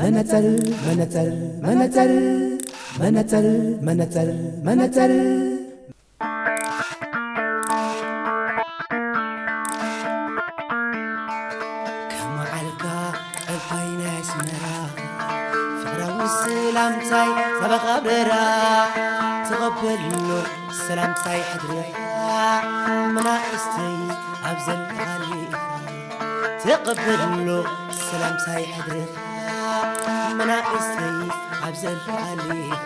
መነጸር መነጸር መነጸር መነጸር መነጸር መነጸር ከመዓልካ ጠባይ ናይ ኣስመራ ፍቕራዊ ሰላምታይ ሰበኻ ብረራ ተቐበሎ ሰላምታይ ሕድርኻ መናእስተይ ኣብ ዘለኻሉ ኢኻ ተቐበሎ ሰላምታይ ሕድርኻ መናእስተይ ኣብ ዘለኻሉ ኢኻ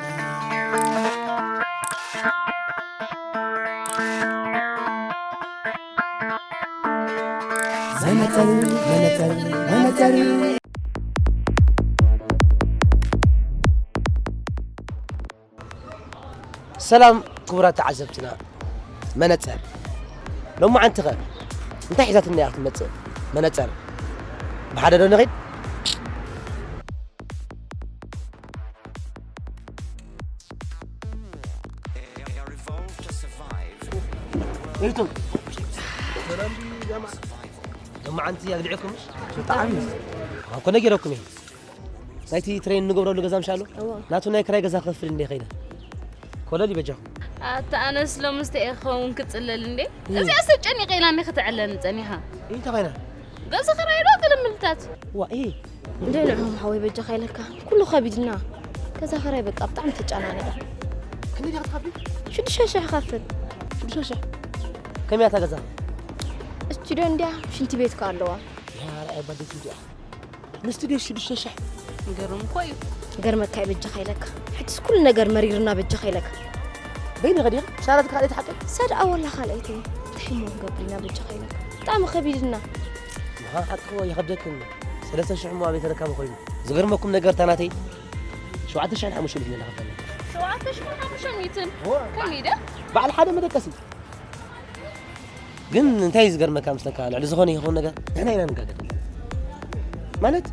መነጸር መነጸር መነጸር ሰላም ክቡራት ተዓዘብትና መነፀር ሎማዓንቲኸ እንታይ ሒዛትና እያ ክትመፅእ መነፀር ብሓደ ዶ ንኺድ ሪቶም ሎማዓንቲ ኣግሊዕኩም ብጣዕሚ እኮ ነጊረኩም እየ ናይቲ ትሬን ንገብረሉ ገዛ ምሻ ኣሎ እዎ። ናቱ ናይ ክራይ ገዛ ክኸፍል እንደ ከይደ ኮለል ይበጃኹም ኣታ ኣነስ ሎምስ ተይ ክኸውን ክጽለል እንዴ እዚኣ ሰብ ጨኒቀ ኢላ እንዴ ክትዕለኒ ጸኒሓ እንታይ ኮይና ገዛ ክራይ ዶ ግልምልታት ዋ ኢ እንደ ንዕም ሓወይ በጃኻ ኢለካ ኩሉ ከቢድና ገዛ ክራይ በቃ ብጣዕሚ ተጨናኒቐ ክንደይ ዲኻ ትኸፍሊ? ሽዱሽተ ሽሕ እኸፍል ሽዱሽተ ሽሕ ከመይ ኣታ ገዛ ስቱድዮ እንድያ ሽንቲ ቤት ከ ኣለዋ ያ ረኣይ ባጀት እንዲያ ንስቱድዮ ሽዱሽተ ሽሕ ይገርም እኮ እዩ። ገርመካ እዩ በጃኻ ኢለካ። ሕጅስ ኩሉ ነገር መሪርና በጃኻ ኢለካ። በይኒ ከዲኻ ሻራ ትካል እየ ትሓቀ። ሰድኣ ወላ ካልኣይተይ እንታይ እሞ ክንገብር ኢና በጃኻ ኢለካ። ብጣዕሚ ከቢድና። ምዃን ሓቂ እኮ ይኸብደክን። ሰለስተ ሽሕ እሞ ኣበይ ተረካቢ ኮይኑ። ዝገርመኩም ነገር እታ ናተይ ሸውዓተ ሽሕን ሓሙሽተ ሚእትን ኢላ ከፈለኒ። ሸውዓተ ሽሕን ሓሙሽተ ሚእትን ከመይ ኢለ? በዓል ሓደ መደቀሲ። ግን እንታይ እዩ ዝገርመካ ምስለካ ልዕሊ ዝኾነ ይኸውን ነገር ንሕና ኢና ንጋገ ማለት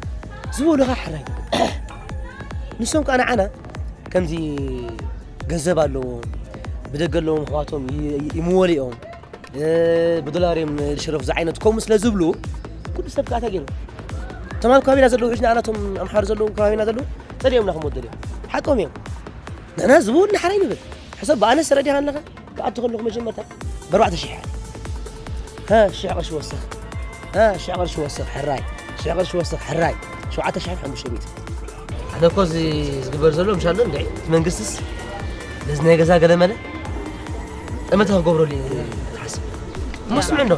ዝበሉኻ ሕራይ ንሶም ከዓ ንዓና ከምዚ ገንዘብ ኣለዎም ብደገ ኣለዎም ኣሕዋቶም ይምወሉ እዮም ብዶላር እዮም ዝሽረፉ ዝዓይነቱ ከምኡ ስለ ዝብሉ ኩሉ ሰብ ከዓ እንታይ ገይሩ እቶም ኣብ ከባቢና ዘለዉ ሕጂ ንዓና እቶም ኣምሓሩ ዘለዉ ከባቢና ዘለዉ ፀሊኦምና ክመወደል እዮም ሓቆም እዮም ንሕና ዝበሉና ሕራይ ንብል ሕሰብ ብኣነስ ተረዲኻ ኣለኻ ክኣቱ ከለኹ መጀመርታ ብኣርባዕተ ሽሕ እያ። ሃ ሽሕ ቅርሺ ወስኽ። ሃ ሽሕ ቅርሺ ወስኽ ሕራይ። ሽሕ ቅርሺ ወስኽ ሕራይ። ሸውዓተ ሽሕን ሓሙሽተ ሚእትን። ኣነ እኮ እዚ ዝግበር ዘሎ ምሻሎ እንድዒ እቲ መንግስትስ ነዚ ናይ ገዛ ገለ መለ ጠመተ ክገብረሉ እዩ ዝሓስብ። እሞ ስምዕ እንዶ።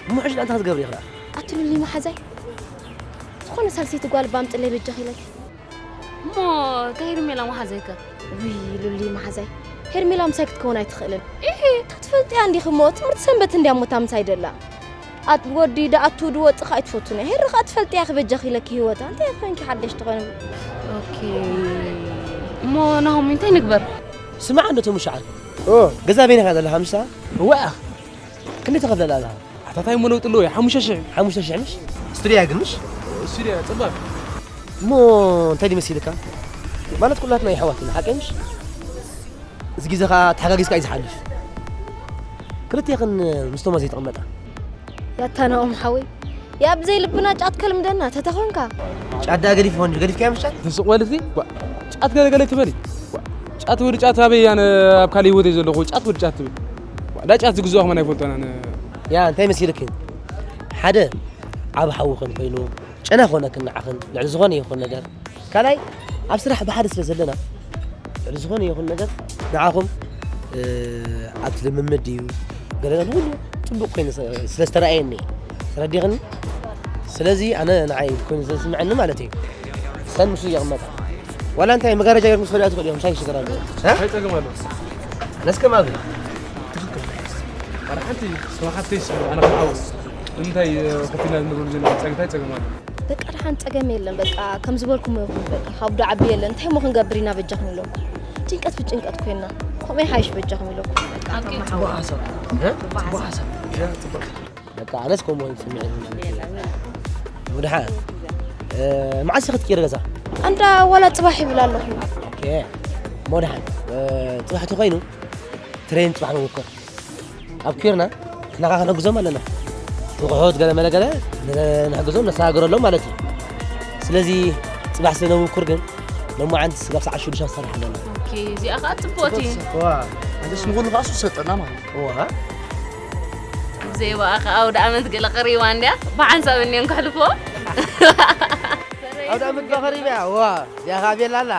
እሞ ሕጂ እንታይ ክትገብር ይኽእል? ኣትሉኒ መሓዛይ ዝኾነ ሳልሰይቲ ጓል ባምጥለይ በጃኺ ኢለኪ። እሞ እታ ሄርሜላ መሓዘይከ? ውይ ሉሊ መሓዛይ ሄርሜላ ምሳይ ክትከውን ኣይትኽእልን። ኢሂ እንታይ ትፈልጥያ እንዲኺ እሞ ትምህርቲ ሰንበት እንድያ እሞ እታ ምሳይ ደላ። ኣት ወዲ ደኣቱ ድወጽእ ኸኣ ኣይትፈቱን እያ። ሄሪ ኸኣ ትፈልጥያ ክበጃኺ ኢለኪ ህይወታ እንታይ ኮንኪ ሓደሽ ትኾኒ። ኦኬ እሞ ናሆም እንታይ ንግበር? ስማዕ እንዶ ተሙሻዓል ገዛ በይንኻ ዘለኻ ምሳ እወ ክንደይ ትኸፍለላ ኣለኻ? ኣታ ታይ እሞ ለውጢ ኣለዎ ሓሙሽተ ሽሕ ሓሙሽተ ሽሕ ምሽ ስቱድያ ግን ምሽ ስቱድያ ጽባብ እሞ እንታይ ድመሲልካ ማለት ኩላትና ይሓዋት ኢና ሓቀይ ምሽ እዚ ግዜ ከዓ ተሓጋጊዝካ እዩ ዝሓልፍ ክልቴኽን ምስቶማ ዘይተቐመጣ ያታ ናኦም ሓወይ ያ ብዘይ ልብና ጫት ከልምደና ተተኾንካ ጫት ደኣ ገዲፍ ሆን ገዲፍካያ ምሽ ጫት ተስቕ በልሲ ጫት ገለገለ ትበሊ ጫት ወዲ ጫት ኣበይ ኣነ ኣብ ካልእ ህይወት እየ ዘለኹ ጫት ወዲ ጫት ትብል ዳ ጫት ዝግዝኦ ከማን ኣይፈልጦን ኣነ ያ እንታይ መሲልክ ሓደ ዓብ ሓዊ ከም ኮይኑ ጨና ኮነክን ንዓኽን ልዕሊ ዝኾነ ይኹን ነገር ካልኣይ ኣብ ስራሕ ብሓደ ስለ ዘለና ልዕሊ ዝኾነ ይኹን ነገር ንዓኹም ኣብቲ ልምምድ ድዩ ገለ ንኹሉ ፅቡቅ ኮይኑ ስለ ዝተረኣየኒ ተረዲኽኒ ስለዚ ኣነ ንዓይ ኮይኑ ስለ ዝስምዐኒ ማለት እዩ ሰን ምስ እየቕመጣ ዋላ እንታይ መጋረጃ ገርኩም ትፈልያ ትኽእል እዮም እንታይ ሽግር ኣለዎ እንታይ ጸገም ኣለዎ ኣነስ ከም ኣብ ትኽክል ሓንቲ ስማሓተይ ኣነ ከሓው እንታይ ኮፊና ንብሉ ዘለና ጸግታይ ጸገም ኣለዎ በቃ ደሓን ጸገም የለን በቃ ከም ዝበልኩሞ ይኹን በቃ ካብ ዶ ዓቢ የለን እንታይ ሞ ክንገብር ኢና በጃኹም ኢለኩም ጭንቀት ብጭንቀት ኮይና ከምኡ ይሓይሽ በጃኹም ኢለኩም በቃ ጽቡቕ ሓሳብ ጽቡቕ ሓሳብ ጽቡቕ በቃ ኣነስ ከምኡ ይስምዕ ሙድሓ መዓስ ኢኺ ትቅይሪ ገዛ ኣንዳ ዋላ ጽባሕ ይብል ኣለኹ ሙድሓ ጽባሕ ተኾይኑ ትሬን ጽባሕ ንሞክር ኣብ ኲርና ንሕና ከዓ ክነግዞም ኣለና ንቑሑት ገለ መለ ገለ ንሕግዞም ነሰጋግረሎም ማለት እዩ ስለዚ ጽባሕ ስለ ነብኩር ግን፣ ሎማዓንቲ ስጋብ ሰዓት ሽዱሽተ ክሰርሕ ኣለና። ኦኬ፣ እዚኣ ከዓ ጽቡቕቲ። ዋ ኣንተስ ንኹሉ ከዓ ሱስ ሰጠና ማለት እዩ። እዋ፣ ብዘይባኣ ከዓ ኣውደ ኣመት ገለ ቀሪባ እንድያ። ብሓንሳብ እኒኦም ከሕልፎ። ኣውደ ኣመት ዶ ቀሪባ እያ? ዋ፣ እዚኣ ከዓ ቤላ ኣላ።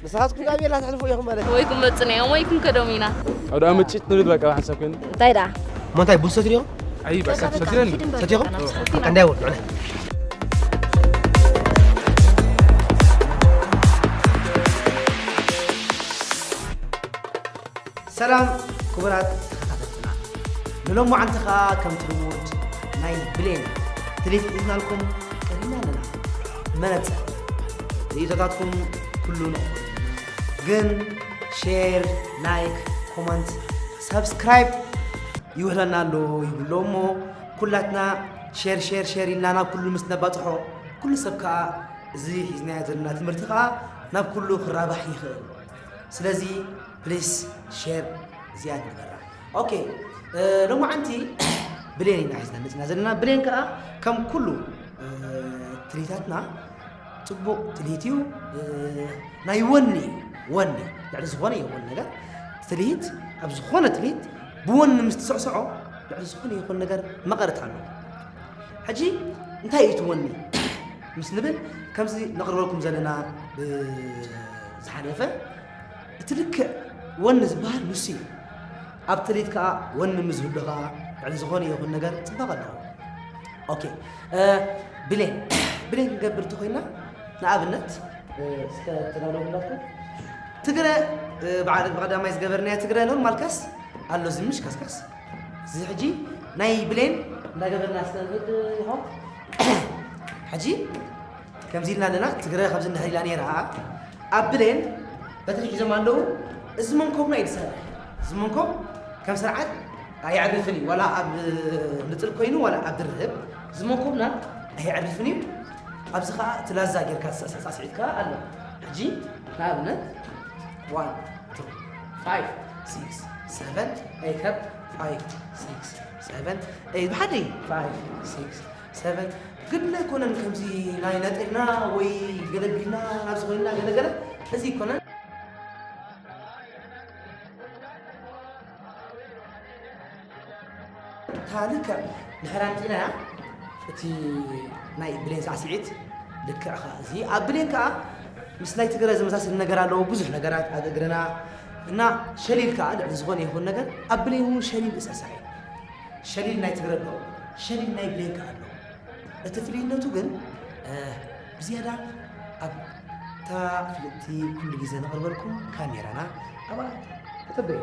ንስኻትኩም ከዓ ቤላ ተሕልፉ ኢኹም ማለት እዩ። ወይ ክንመጽእ ኢና እዮም ወይ ክንከዶም ኢና። ኣውደ ኣመት ጭጭ ንብል በቃ ብሓንሳብ ኮይኑ። እንታይ ደኣ? እሞ እንታይ ቡን ሰትሪ ኢኹም? ኣይ በቃ ሰቲረን። ሰቲኹም? በቃ እንዳይወል ንዑ። ሰላም ክቡራት ተኸታተልትና፣ ንሎማዓንቲ ኸኣ ከምቲ ልሙድ ናይ ብሌን ትልሂት ሒዝናልኩም ቀሪብና ኣለና። መነጽር ርእይቶታትኩም ኩሉ ንቕበል ኢና። ግን ሼር፣ ላይክ፣ ኮመንት፣ ሳብስክራይብ ይውህለና ኣሎ ይብሎ እሞ ኩላትና ሼር ሼር ሼር ኢልና ናብ ኩሉ ምስ ነባጽሖ ኩሉ ሰብ ከኣ እዚ ሒዝናዮ ዘለና ትምህርቲ ከኣ ናብ ኩሉ ክራባሕ ይኽእል። ስለዚ ፕሊስ ሼር እዚኣ ንግበራ። ኦኬ፣ እ፣ ሎማዓንቲ ብሌን ኢና ሒዝና መፂና ዘለና። ብሌን ከዓ ከም ኩሉ እ፣ ትልሂታትና ፅቡቕ ትልሂት እዩ። እ፣ ናይ ወኒ እዩ። ወኒ ልዕሊ ዝኾነ ይኹን ነገር ትልሂት፣ ኣብ ዝኾነ ትልሂት ብወኒ ምስ ትስዕስዖ ልዕሊ ዝኾነ ይኹን ነገር መቐረት ኣለዎ። ሕጂ እንታይ እዩ እቲ ወኒ ምስ ንብል ከምዚ ነቕርበልኩም ዘለና ብዝሓለፈ እቲ ልክዕ ወኒ ዝበሃል ንሱ እዩ። ኣብ ትልሂት ከዓ ወኒ ምስ ዝህሉ ከዓ ልዕሊ ዝኾነ ይኹን ነገር ፅባቐ ኣለዎ። ኦኬ፣ እ፣ ብሌን ብሌን ክንገብር እንተኮይና ንኣብነት እ፣ እስከ ተዳለውላትኩም ትግረ እ፣ ብዓል ብቐዳማይ ዝገበርናዮ ትግረ ኖርማል ከስ ኣሎ እዚ ምሽ ከስከስ እዚ ሕጂ ናይ ብሌን እንዳገበርና እስከ ንኽድ ይኸው ሕጂ ከምዚ ኢልና ኣለና ትግረ ካብዚ እንድሕር ኢላ ነይራ ኣብ ብሌን በትሪ ሒዞም ኣለዉ እዚ መንኮብና እዩ ዝሰርሕ እዚ መንኮብ ከም ስርዓት ኣየዕርፍን እዩ ዋላ ኣብ ንጥል ኮይኑ ዋላ ኣብ ድርህብ እዚ መንኮብና ኣየዕርፍን እዩ ኣብዚ ከዓ እቲ ላዛ ጌርካ ተሳስዒትካ ኣሎ ሕጂ ንኣብነት one two five six seven eight up five six seven eight ብሓደ እዩ five six seven ግን ኣይኮነን ከምዚ ናይ ነጢርና ወይ ገለቢልና ናብዚ ኮይንና ገለገለ እዚ ይኮነን እታ ልክዕ ድሕር ኣምፂእናያ እቲ ናይ ብሌን ሳዕስዒት ልክዕ ኸዓ እዚ ኣብ ብሌን ከዓ ምስ ናይ ትግረ ዝመሳሰል ነገር ኣለዎ ብዙሕ ነገራት ኣብ እግርና እና ሸሊል ከዓ ልዕሊ ዝኾነ ይኹን ነገር ኣብ ብሌን እውን ሸሊል እሳሳዒ ሸሊል ናይ ትግረ ኣለዎ ሸሊል ናይ ብሌን ከዓ ኣለዎ እቲ ፍልይነቱ ግን ብዝያዳ ኣብታ ፍልጥቲ ኩሉ ግዜ ነቕርበልኩም ካሜራና ኣብኣ ተተበዩ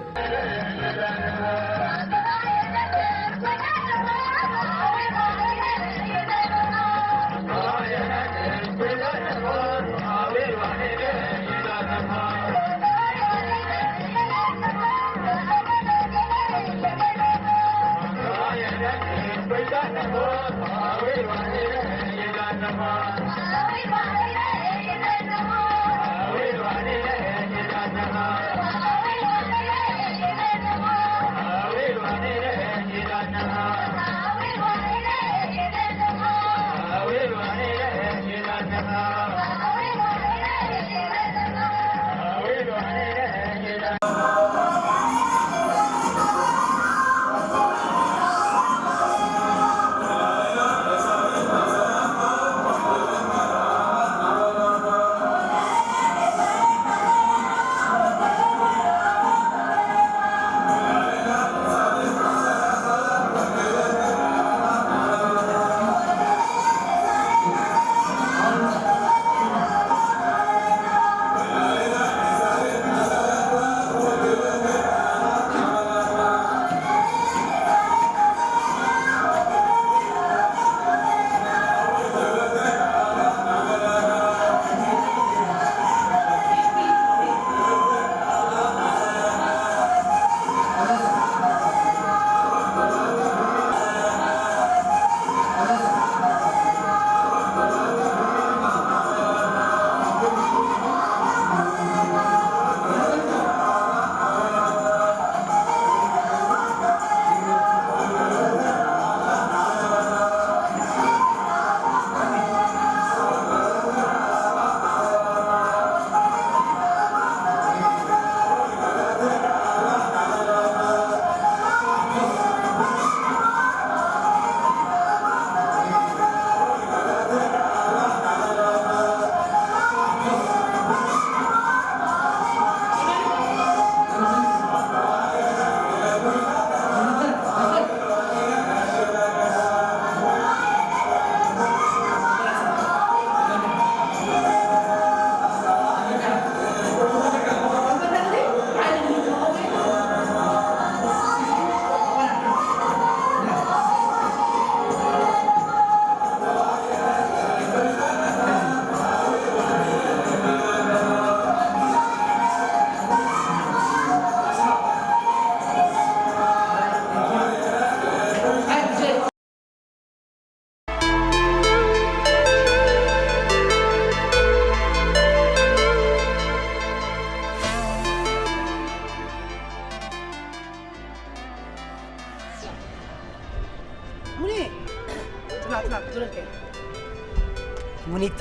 ሙኒቲ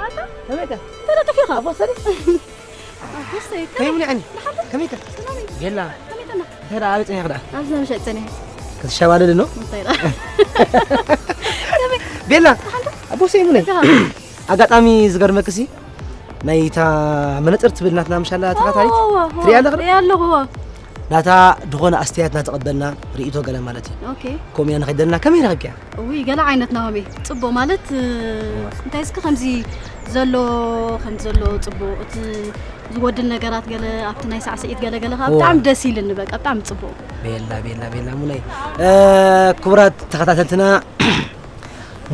ኣታ ከመይ ከ ተለጥፊኻ ኣቦ ሰሪ ኣቦሰይ ከመይ ሙኒ ኣኒ ከመይ ከ ሰላም እዩ ቤላ ከመይ ተና እንታይ ደኣ ኣበይ ጸኒሕኺ ደኣ ኣብዚ ምሸጥ ጸኒሐ ክትሻባለሊ ነው እንታይ ደኣ ቤላ ኣቦሰይ ሙኒ ኣጋጣሚ ዝገርመክሲ ናይታ መነፅር ትብል ናትና ምሻላ ተኻታሊት ትሪኣ ኣለኽዶ ኣለኹ ናታ ዝኾነ ኣስተያየት ናተቐበልና ርእይቶ ገለ ማለት እዩ ኦኬ ከምኡ እያ ንኸይደልና ከመይ ረኺብኪያ እውይ ገለ ዓይነት ናሆሜ ፅቡቅ ማለት እንታይ እስኪ ከምዚ ዘሎ ከምዚ ዘሎ ፅቡቅ እቲ ዝጎድል ነገራት ገለ ኣብቲ ናይ ሳዕስዒት ገለ ገለ ከዓ ብጣዕሚ ደስ ኢልኒ በቃ ብጣዕሚ ፅቡቅ ቤላ ቤላ ቤላ ሙነይ ክቡራት ተኸታተልትና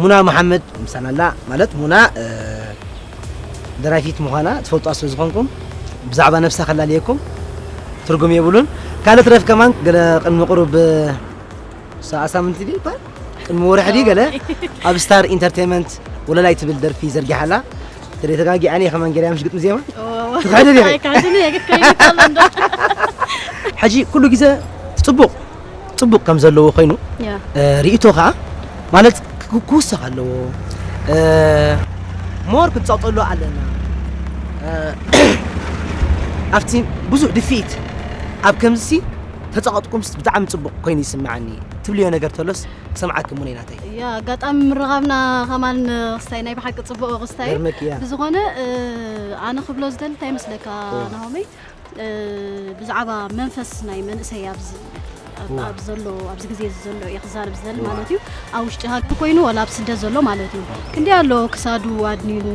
ሙና መሓመድ ምሳና ኣላ ማለት ሙና ደራፊት ምዃና ትፈልጡ ስለ ዝኾንኩም ብዛዕባ ነብሳ ከላልየኩም ትርጉም የብሉን ካልእ ትረፍ ከማን ገለ ቅድሚ ቁሩብ ሰዓ ሳምንቲ ድዩ ይባል ቅድሚ ወርሒ ድዩ ገለ ኣብ ስታር ኢንተርቴንመንት ወለላይ ትብል ደርፊ ዘርጊሓላ ተደይ ተጋጊ ኣነ ከማን ገለ ምሽ ግጥሚ ዜማ ትኸደ ዲኺ ኣይካድን የግከይካሎ እንዶ ሕጂ ኩሉ ግዜ ጽቡቕ ጽቡቕ ከም ዘለዎ ኮይኑ ያ ርእይቶ ከዓ ማለት ክውሰኽ ኣለዎ ሞር ክትፀቕጠሉ ኣለና ኣብቲ ብዙሕ ድፍኢት ኣብ ከምዚ ተፀቐጥኩም ብጣዕሚ ፅቡቕ ኮይኑ ይስምዓኒ ትብልዮ ነገር ተሎስ ክሰምዓኪ ሙነይ ናተይ ያ ኣጋጣሚ ምርኻብና ከማን ክስታይ ናይ ብሓቂ ፅቡቅ ክስታይ ገርመኪ እያ ብዝኾነ ኣነ ክብሎ ዝደሊ እንታይ ይመስለካ ናሆመይ ብዛዕባ መንፈስ ናይ መንእሰይ ኣብዚ ኣብ ዘሎ ኣብዚ ግዜ እዚ ዘሎ እየ ክዛረብ ዝደሊ ማለት እዩ ኣብ ውሽጢ ሃገር ኮይኑ ወላ ኣብ ስደት ዘሎ ማለት እዩ ክንዲ ኣሎ ክሳዱ ኣድኒኑ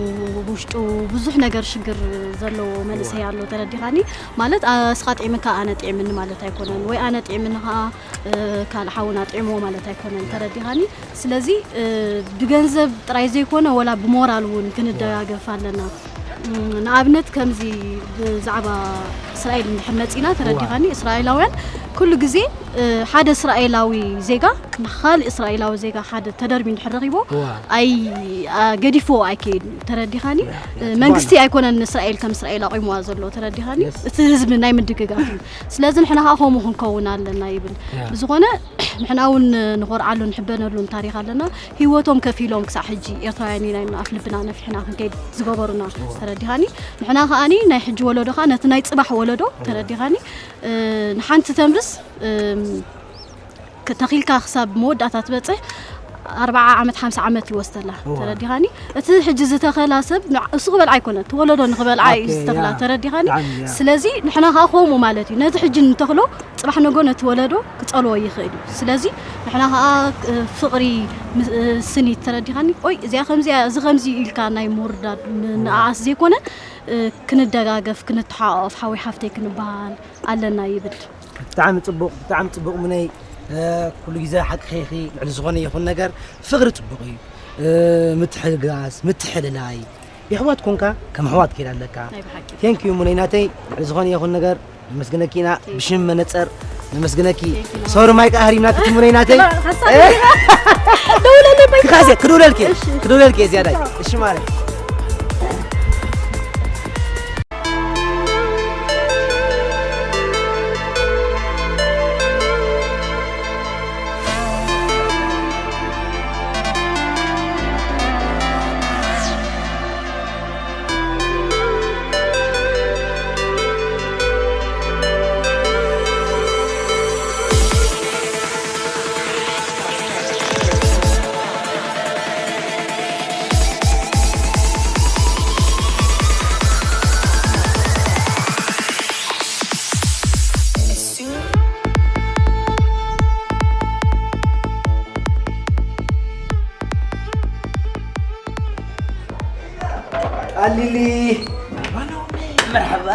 ውሽጡ ብዙሕ ነገር ሽግር ዘለዎ መንእሰይ ኣሎ ተረዲኻኒ ማለት ኣስኻ ጢዕምካ ኣነ ጢዕምኒ ማለት ኣይኮነን ወይ ኣነ ጢዕምኒ ከዓ ካልእ ሓውና ጢዕሞ ማለት ኣይኮነን ተረዲኻኒ ስለዚ ብገንዘብ ጥራይ ዘይኮነ ወላ ብሞራል እውን ክንደጋገፍ ኣለና ንኣብነት ከምዚ ብዛዕባ እስራኤል እንድሕር መፂና ተረዲኻኒ እስራኤላውያን ኩሉ ግዜ ሓደ እስራኤላዊ ዜጋ ንካልእ እስራኤላዊ ዜጋ ሓደ ተደርቢ እንድሕር ረኺቦ ኣይ ገዲፎ ኣይከይድ ተረዲኻኒ መንግስቲ ኣይኮነን ንእስራኤል ከም እስራኤል ኣቑምዋ ዘሎ ተረዲኻኒ እቲ ህዝቢ ናይ ምድግጋፍ እዩ ስለዚ ንሕና ከዓ ከምኡ ክንከውን ኣለና ይብል ብዝኾነ ንሕና እውን ንኾርዓሉ ንሕበነሉን ታሪክ ኣለና ህይወቶም ከፊሎም ክሳዕ ሕጂ ኤርትራውያን ኢና ኢልና ኣፍ ልብና ነፊሕና ክንከይድ ዝገበሩና ተረዲኻኒ ንሕና ከዓኒ ናይ ሕጂ ወለዶ ከዓ ነቲ ናይ ፅባሕ ወለዶ ተረዲኻኒ ንሓንቲ ተምርስ ተኺልካ ክሳብ መወዳእታ ትበፅሕ ኣርባዓ ዓመት ሓምሳ ዓመት ይወስደላ ተረዲኻኒ እቲ ሕጂ ዝተኸላ ሰብ እሱ ክበልዓ ኣይኮነ እቲ ወለዶ ንኽበልዓ እዩ ዝተኽላ ተረዲኻኒ ስለዚ ንሕና ከዓ ከምኡ ማለት እዩ ነቲ ሕጂ ንተኽሎ ፅባሕ ነጎ ነቲ ወለዶ ክፀልዎ ይኽእል እዩ ስለዚ ንሕና ከዓ ፍቕሪ ስኒት ተረዲኻኒ ኦይ እዚኣ ከምዚኣ እዚ ከምዚ ኢልካ ናይ ምውርዳድ ንኣኣስ ዘይኮነ ክንደጋገፍ ክንተሓቋቆፍ ሓወይ ሓፍተይ ክንበሃል ኣለና ይብል ብጣዕሚ ፅቡቕ ብጣዕሚ ፅቡቕ ሙነይ ኩሉ ግዜ ሓቅኺ ኢኺ ልዕሊ ዝኾነ ይኹን ነገር ፍቕሪ ፅቡቕ እዩ ምትሕግጋዝ ምትሕልላይ የሕዋት ኮንካ ከም ኣሕዋት ከይድ ኣለካ ናይ ብሓቂ ቴንክ ዩ ሙነይ ናተይ ልዕሊ ዝኾነ ይኹን ነገር ነመስግነኪ ኢና ብሽም መነፀር ነመስግነኪ Thank you. ሶሪ ማይ ከዓ ሃሪምና ክትሙነይ ናተይ ደውለለይ ባይ ክኻሴ ክድውለልኪ እሺ። ክድውለልኪ ዝያዳይ እሺ ማለት ኣሊሊ መርሓባ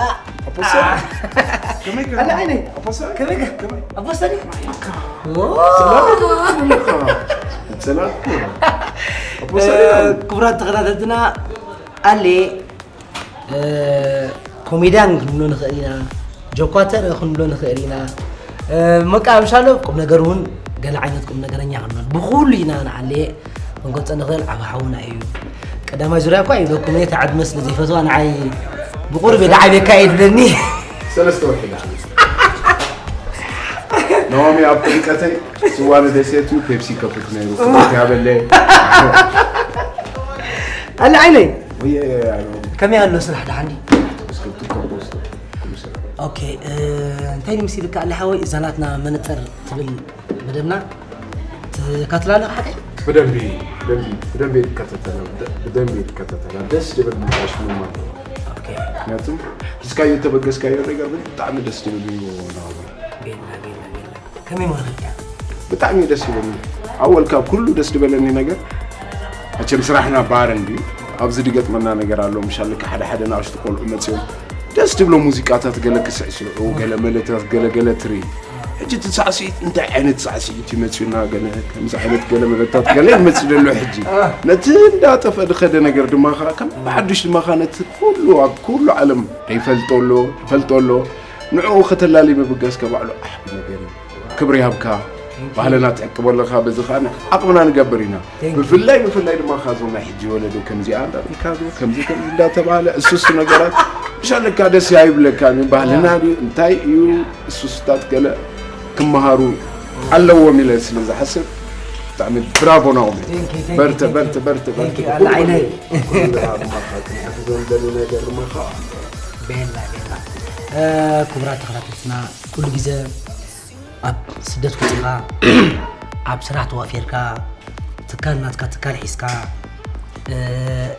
ኣፖሰል ከመይ ከ ኣለ ዓይነይ ኣፖሰል ከመይ ከ ከመይ ኣቦሰኒ ሰላም ሰላም ኣፖሰል ክቡራት ተኸታተልትና ኣሌ ኮሜድያን ክንብሎ ንኽእል ኢና ጆኳተር ክንብሎ ንኽእል ኢና መቃ ምሻሎ ቁም ነገር እውን ገለ ዓይነት ቁም ነገረኛ ክንብሎ ብኩሉ ኢና ንዓሌ ክንገልፆ ንኽእል ዓብ ሓውና እዩ ቀዳማይ ዙርያ እኳ ይብለኩም እየ ተዓድመ ስለ ዘይፈትዋ ንዓይ ብቁርብ የደዓብየካ እየ ድብለኒ ሰለስተ ወርሒ ዳ ናኦሚ ኣብ ጥምቀተይ ስዋ ንደሴቱ ፔፕሲ ከፍት ነይሩ ክፍት ያበለ ኣለ ዓይነይ ወየ ከመይ ኣሎ ስራሕ ደሓን ድዩ? ስክሪፕት ኮምፖስት ኩሉ ስራሕ ኦኬ እ፣ እንታይ ንምስል ከ ኣለ ሓወይ እዛ ናትና መነፅር ትብል መደብና ትከታተላ ኣለኻ ሓቀይ? ብደንቢ ብደንቢ ብደንቢ ይከታተላ ብደንቢ ይከታተላ ደስ ዝብል ምላሽ ምማ ኦኬ ምክንያቱም ሒዝካዮ ተበገስካዮ ነገር ብጣዕሚ ደስ ዝብል እዩ ናኦሚ ጌና ጌና ጌና ከመይ መረኽብካ? ብጣዕሚ እዩ ደስ ይበልኒ ኣወል ካብ ኩሉ ደስ ዝበለኒ ነገር መቸም ስራሕና ባር እንዲ ኣብዚ ድገጥመና ነገር ኣሎ ምሻልካ ሓደ ሓደ ንኣሽቱ ቆልዑ መፅኦም ደስ ትብሎ ሙዚቃታት ገለ ክስዕስዑ ገለ መለታት ገለ ገለ ትርኢ ሕጂ እቲ ሳዕስዒት እንታይ ዓይነት ሳዕስዒት እዩ መፅኡና ገለ ከምዚ ዓይነት ገለ መለታት ገለ ይመፅእ ዘሎ ሕጂ ነቲ እንዳጠፈ ዝኸደ ነገር ድማ ከዓ ከም ብሓዱሽ ድማ ከዓ ነቲ ኩሉ ኣብ ኩሉ ዓለም ዘይፈልጦ ኣሎ ይፈልጦ ኣሎ ንዕኡ ከተላሊ ምብጋስ ከባዕሉ ዓቢ ነገር እዩ ክብሪ ይሃብካ ባህልና ትዕቅቦ ኣለካ በዚ ከዓ ዓቕምና ንገብር ኢና ብፍላይ ብፍላይ ድማ ካዞም ናይ ሕጂ ወለዶ ከምዚኣ እንዳበልካ ከምዚ ከምዚ እንዳተባሃለ እሱሱ ነገራት ምሻለካ ደስ ኣይብለካ ባህልና ድዩ እንታይ እዩ እሱስታት ገለ ክመሃሩ ኣለዎም ኢለ ስለ ዝሓስብ ብጣዕሚ ብራቮ ናኦም በርተ በርተ በርተ በርተ ኣለ ዓይነይ ክንሕግዞም ደሊ ነገር ድማ ከዓ ቤላ ቤላ ክቡራት ተኸታተልትና ኩሉ ግዜ ኣብ ስደት ወፂኻ ኣብ ስራሕ ተዋፊርካ ትካል ናትካ ትካል ሒዝካ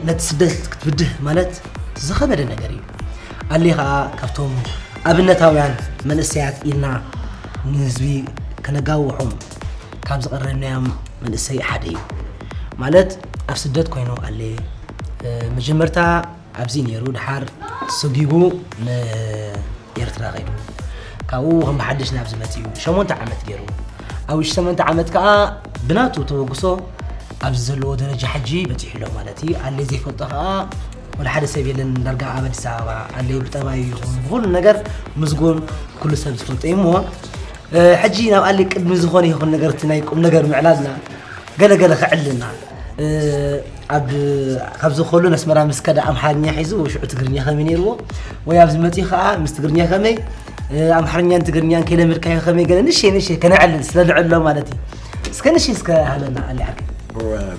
ነቲ ስደት ክትብድህ ማለት ዝኸበደ ነገር እዩ ኣሊ ከዓ ካብቶም ኣብነታውያን መንእሰያት ኢልና ንህዝቢ ከነጋውሖም ካብ ዝቐረብናዮም መንእሰይ ሓደ እዩ ማለት ኣብ ስደት ኮይኑ ኣለ መጀመርታ ኣብዚ ነይሩ ድሓር ሰጊጉ ንኤርትራ ከይዱ ካብኡ ከም ብሓድሽ ናብዚ መፂኡ ሸሞንተ ዓመት ገይሩ ኣብ ውሽጢ ሸሞንተ ዓመት ከዓ ብናቱ ተበግሶ ኣብዚ ዘለዎ ደረጃ ሕጂ በፂሑ ኣሎ ማለት እዩ ኣለ ዘይፈልጦ ከዓ ወላ ሓደ ሰብ የለን ዳርጋ ኣብ ኣዲስ ኣበባ ኣለ ብጠባዩ ይኹን ብኩሉ ነገር ምስጉን ኩሉ ሰብ ዝፈልጦ እዩ እሞ ሕጂ ናብ ኣለ ቅድሚ ዝኾነ ይኹን ነገር እቲ ናይ ቁም ነገር ምዕላልና ገለገለ ክዕልና ኣብ ካብዚ ከሉ ነስመራ ምስ ከደ ኣምሓርኛ ሒዙ ሽዑ ትግርኛ ከመይ ነይርዎ ወይ ኣብዚ መፂኡ ከዓ ምስ ትግርኛ ከመይ ኣምሓርኛን ትግርኛን ከይለመድካዮ ከመይ ገለ ንሸ ንሸ ከነዕልል ስለ ንዕሎ ማለት እዩ እስከ ንሸ እስከ ሃበና ኣሊ ዓርከይ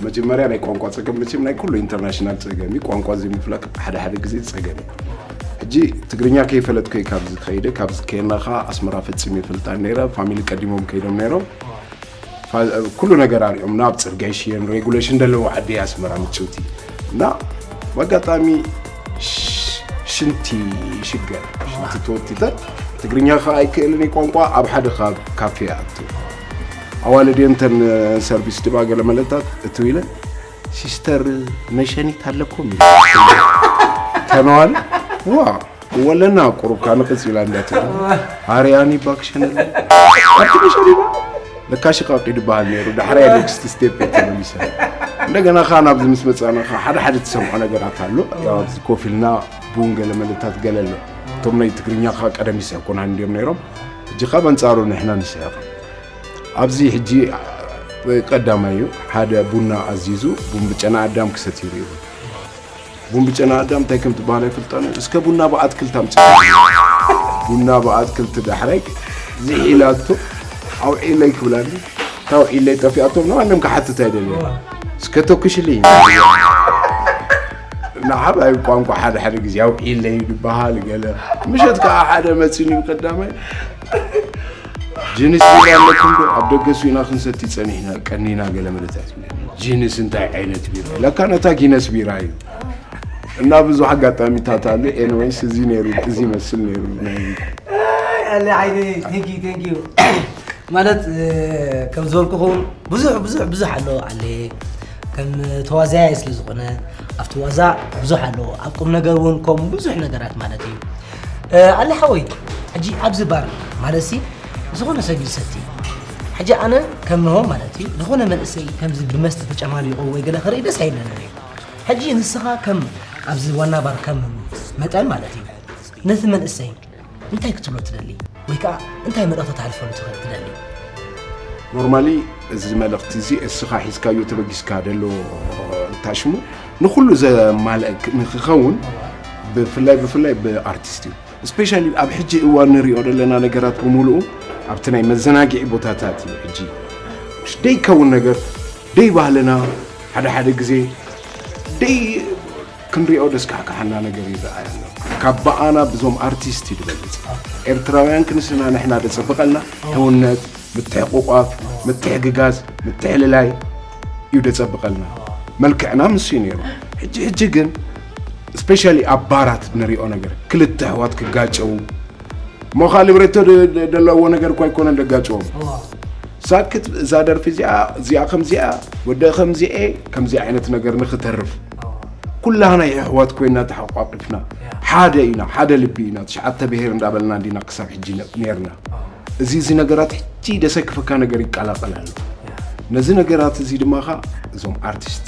መጀመርያ ናይ ቋንቋ ፀገም መቸም ናይ ኩሉ ኢንተርናሽናል ፀገም እዩ ቋንቋ ዘይምፍላጥ ሓደ ሓደ ግዜ ፀገም እዩ ሕጂ ትግርኛ ከይፈለጥኩ ካብዚ ከይደ ካብዚ ከየና ከዓ ኣስመራ ፈፂሙ ይፈልጣ ነይረ ፋሚሊ ቀዲሞም ከይዶም ነይሮም ኩሉ ነገር ኣሪኦም ናብ ፅርጋይ ሽየን ሬጉሌሽን ዘለዎ ዓዲ ኣስመራ ምጭውቲ እና በኣጋጣሚ ሽንቲ ሽገር ሽንቲ ተወቲተ ትግርኛ ከዓ ኣይክእልን ቋንቋ ኣብ ሓደ ካብ ካፌ ኣቱ ኣዋልድ እንተን ሰርቪስ ድባ ገለ መለታት እትው ኢለ ሲስተር መሸኒት ኣለኩም ተነዋል ዋ ወለና ቁሩብ ካነ ቅጽ ኢላ እንዳትብል ኣርያኒ ባክሸን ኣለ ኣብቲ መሸሪባ ለካ ሽቃቂ ድበሃል ነይሩ ዳሕራይ ኔክስት ስቴፕ ተመሊሰ እንደገና ከዓ ናብዚ ምስ መፃና ከዓ ሓደ ሓደ ትሰምዖ ነገራት ኣሎ ያው ኣብዚ ኮፍ ኢልና ቡን ገለ መለታት ገለ ኣሎ እቶም ናይ ትግርኛ ከዓ ቀደም ይስሕቁና እንዲዮም ነይሮም እጂ ካብ ኣንፃሩ ንሕና ንስሕቕ ኣብዚ ሕጂ ቀዳማይ እዩ ሓደ ቡና ኣዚዙ ቡን ብጨና ኣዳም ክሰትዩ ርኢዎ ቡን ብጨና ኣዳም እንታይ ከም ትበሃል ኣይፈልጣን እዩ። እስከ ቡና ብኣትክልት ኣምፅእ። ቡና ብኣትክልት ዳሕራይ ዝሒላቶ ኣውዒለይ ክብላኒ እታ ኣውዒለይ ጠፊኣቶም ንባዕሎም ክሓትት ኣይደልየ እስከ ተኩሽልኝ ንዓብ ኣብ ቋንቋ ሓደ ሓደ ግዜ ኣውዒለይ ዝበሃል ገለ ምሸት ከዓ ሓደ መፂኒ ብቀዳማይ ጂንስ ቢራ ኣለኩም ዶ ኣብ ደገ ሱኢና ክንሰቲ ፀኒሕና ቀኒና ገለ መለታት ጂንስ እንታይ ዓይነት ቢራ ለካ ነታ ጊነስ ቢራ እዩ እና ብዙሕ ኣጋጣሚታት ኣሎ ኤንወይስ እዚ ነይሩ እዚ መስል ነይሩ ናይ ኣለ ዓይነ ቴንኪ ቴንኪ ማለት ከም ዝበልኩኹም ብዙሕ ብዙሕ ብዙሕ ኣሎ ኣለ ከም ተዋዛያይ ስለ ዝኾነ ኣብቲ ዋዛ ብዙሕ ኣሎ ኣብ ቁም ነገር እውን ከም ብዙሕ ነገራት ማለት እዩ ኣለ ሓወይ ሕጂ ኣብዚ ባር ማለት ሲ ዝኾነ ሰብ ይሰቲ ሕጂ ኣነ ከም ንሆ ማለት እዩ ዝኾነ መንእሰይ ከምዚ ብመስተ ተጨማሊቑ ወይ ገለ ክርኢ ደስ ኣይብለንን እዩ ሕጂ ንስኻ ከም ኣብዚ ዋና ባር ከም መጠን ማለት እዩ ነቲ መንእሰይ እንታይ ክትብሎ ትደሊ ወይ ከዓ እንታይ መልእኽቲ ተሕልፈሉ ትኽእል ትደሊ ኖርማሊ እዚ መልእኽቲ እዚ እስኻ ሒዝካዮ ተበጊስካ ደሎ ታሽሙ ንኩሉ ዘማልእ ንክኸውን ብፍላይ ብፍላይ ብኣርቲስት እዩ ስፔሻሊ ኣብ ሕጂ እዋን ንሪኦ ዘለና ነገራት ብምሉኡ ኣብቲ ናይ መዘናግዒ ቦታታት እዩ ሕጂ። ደይከውን ነገር፣ ደይ ባህልና፣ ሓደ ሓደ ግዜ ደይ ክንሪኦ ደስካሕካሓና ነገር ይረኣይ ኣሎ። ካብ በኣና ብዞም ኣርቲስት እዩ ዝበልጽ። ኤርትራውያን ክንስና ንሕና ደጸብቐልና፣ ሕውነት፣ ምትሕቑቋፍ፣ ምትሕግጋዝ፣ ምትሕልላይ እዩ ደጸብቐልና። መልክዕና ምስ እዩ ነይሩ። ሕጂ ሕጂ ግን ስፔሻሊ ኣብ ባራት ንሪኦ ነገር፣ ክልተ ኣሕዋት ክጋጨው፣ እሞ ኸኣ ሊብሬቶ ደ- ደ- ደለዎ ነገር እኳ ኣይኮነን ደጋጭዎም። ሳክት፣ እዛ ደርፊ እዚኣ እዚኣ ከምዚኣ፣ ወደ ከምዚኤ፣ ከምዚ ዓይነት ነገር ንክተርፍ፣ ኩላህና የሕዋት ኮይና ተሓቋቂፍና፣ ሓደ ኢና፣ ሓደ ልቢ ኢና። ትሽዓተ ብሄር እንዳበልና እንዲና ክሳብ ሕጂ ነ- ነርና። እዚ እዚ ነገራት ሕጂ ደሰክፈካ ነገር ይቀላቀል ኣሎ። ነዚ ነገራት እዚ ድማ ኸ እዞም ኣርቲስት፣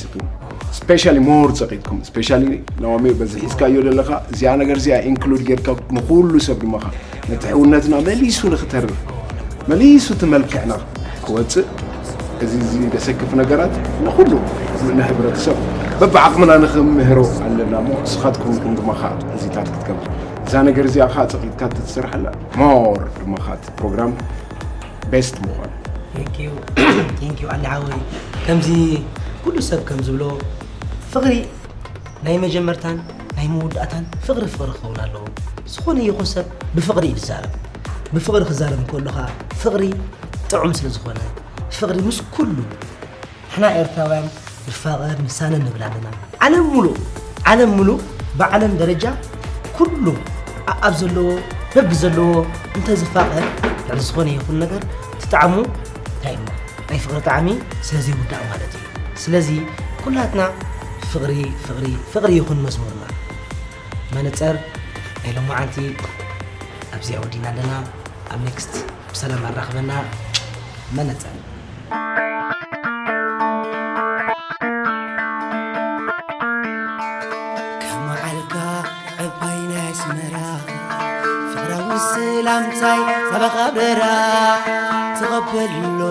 ስፔሻሊ ሞር ጸቂጥኩም፣ ስፔሻሊ ናኦሚ፣ በዚ ሒዝካዮ ዘለኻ እዚኣ ነገር እዚኣ ኢንክሉድ ጌርካ ንኩሉ ሰብ ድማ ኸ ነቲ ሕውነትና መሊሱ ንክተርፍ፣ መሊሱ እቲ መልክዕና ክወጽእ፣ እዚ እዚ ደሰክፍ ነገራት ንኩሉ ንሕብረተሰብ በብዓቕምና ንክምህሮ ኣለና እሞ፣ ንስኻትኩም ኢኹም ድማ ኸ እዚታት ክትገብሩ። እዛ ነገር እዚኣ ኸ ጸቂጥካ ትሰርሓላ ሞር ድማ ኸ እቲ ፕሮግራም ቤስት ምኾን። ቴንኪዩ። ቴንኪዩ ኣሊ ሓወይ። ከምዚ ኩሉ ሰብ ከም ዝብሎ፣ ፍቕሪ ናይ መጀመርታን ናይ መወዳእታን ፍቕሪ ፍቕሪ ክኸውን ኣለዎ። ዝኾነ ይኹን ሰብ ብፍቕሪ እዩ ዝዛረብ። ብፍቕሪ ክዛረብ እንከሎ ኸዓ፣ ፍቕሪ ጥዑም ስለ ዝኾነ፣ ፍቕሪ ምስ ኩሉ፣ ንሕና ኤርትራውያን ንፋቐር ንሳነ ንብል ኣለና። ዓለም ሙሉእ፣ ዓለም ሙሉእ፣ ብዓለም ደረጃ ኩሉ ኣብ ዘለዎ፣ በቢ ዘለዎ እንተዝፋቐር፣ ልዕሊ ዝኾነ ይኹን ነገር ትጣዕሙ እንታይ እሞ ናይ ፍቕሪ ጣዕሚ ስለ ዘይውዳእ ማለት እዩ። ስለዚ ኩላትና ፍቕሪ ፍቕሪ ፍቕሪ ይኹን መዝሙርና። መነጸር ናይ ሎማዓንቲ ኣብዚ ኣወዲና ኣለና። ኣብ ኔክስት ብሰላም ኣራኽበና። መነጸር። ከመዓልካ ዕባይ ናይ ኣስመራ ፍቕራዊ ሰላምታይ ጸበኻ ብራ ተቐበሎ።